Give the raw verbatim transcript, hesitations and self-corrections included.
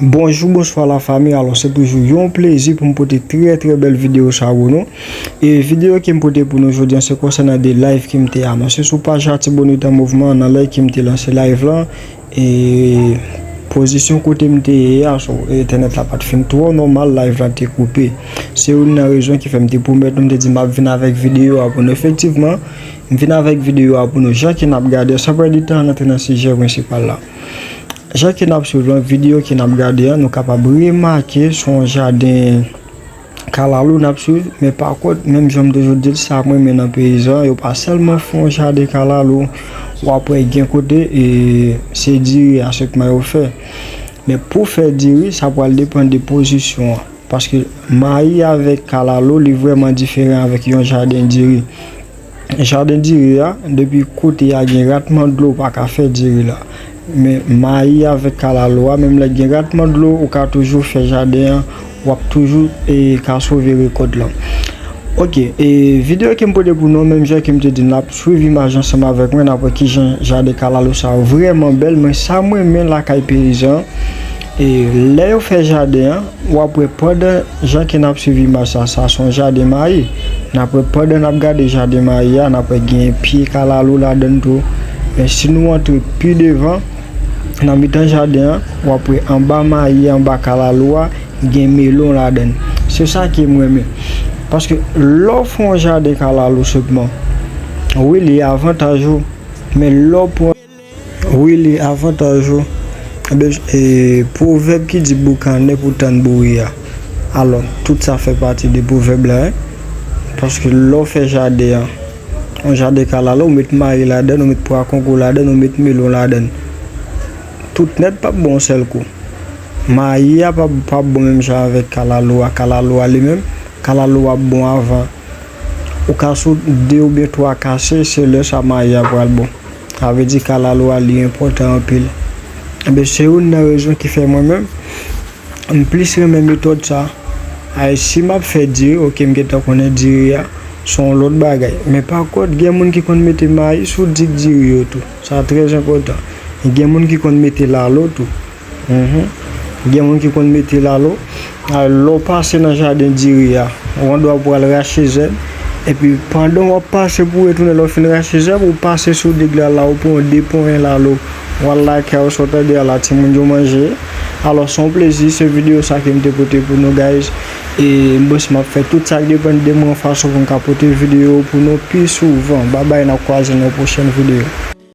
Bonjou, bonswa la fami. Alò, se toujou yon plezi pou m pote trè, trè bèl videyo sa pou nou. E videyo ke m pote pou nou jodi a, se konsènan de live ke m te anonse sou paj Atibonit an Mouvman, nan lè ke m te lanse live lan. E pozisyon kote m te ye a, sou entènèt la pa t fin twò nòmal, live la te koupe. Se youn nan rezon ki fè m te pwomèt nou, m te di m ap vin avèk videyo a pou nou. Efektivman, m vin avèk videyo a pou nou. Jan ke n ap gade, san pèdi tan, n antre nan sijè prensipal la. Jan ke n ap swiv lan, videyo ke n ap gade an, nou kapab remake se yon jaden kalalou n ap swiv, men pa kont, menm jan m toujou di l, sa mwen renmen nan peyizan, yo pa sèlman fè yon jaden kalalou, w ap wè gen kote, e, se diri a sèlman yo fè. Men pou fè diri, sa pral depann de pozisyon an. Paske mayi avèk kalalou, li vrèman diferan avèk yon jaden diri. Jaden diri a, depi kote a gen ratman dlo, ou pa ka fè diri la. Men mayi avèk kalalou a, menm lè gen ratman dlo, ou ka toujou fè jaden an, w ap toujou, e, ka sove rekòt lan. Ok, e videyo ke m pote pou nou, menm jan ke m te di, n ap swiv imaj ansanm avèk mwen, n ap wè kijan jaden kalalou sa yo vrèman bèl, men sa m renmen lakay peyizan, e lè yo fè jaden an, w ap wè pandan jan ke n ap swiv imaj sa, sa se yon jaden mayi. N ap wè pandan n ap gade jaden mayi a, n ap wè gen pye kalalou ladan l tou. Men si nou antre pi devan, nan mitan jaden an, w ap wè anba mayi a, anba kalalou a, gen melon ladan l. Se sa ke m renmen. Paske lè w fè yon jaden kalalou sèlman, wi, li avantaj ou, men lè w pran Wi, li avantaj ou. Ebyen, e, pwovèb ki di boukannen pou tann bouri a. Alò, tout sa fè pati de pwovèb la, en. Paske lè w fè jaden an, yon jaden kalalou, ou met mayi ladan l, ou met pwa kongo ladan l, ou met melon ladan l. Tout nèt p ap bon yon sèl kou. Mayi a p ap, p ap bon menm jan avèk kalalou a. Kalalou a li menm, kalalou a ap bon avan. Ou ka sou de oubyen twa kase, se lè sa mayi a pral bon. Sa vle di kalalou a li enpòtan anpil. Ebyen, se youn nan rezon ki fè mwen menm, m plis renmen metòd sa. Ay, si m ap fè diri, ok, m gentan konnen diri a, se yon lòt bagay. Men pa kont, gen moun ki konn mete mayi sou dik diri yo tou. Sa trè enpòtan. Gen moun ki konn mete lalo tou. Mhm. Gen moun ki konn mete lalo. A, lè w pase nan jaden diri a, ou andwa pou al rache zèb. Epi, pandan w ap pase pou retounen, lè w fin rache zèb, ou pase sou dik la, la, ou pran de ponyen lalo. W al lakay ou, sa w tande a la, timoun yo manje. Alò, se yon plezi, se videyo sa ke m te pote pou nou, guys. E m panse m ap fè tout sa k depann de mwen, fason pou m ka pote videyo pou nou pi souvan. Babay, n ap kwaze nan yon pwochèn videyo.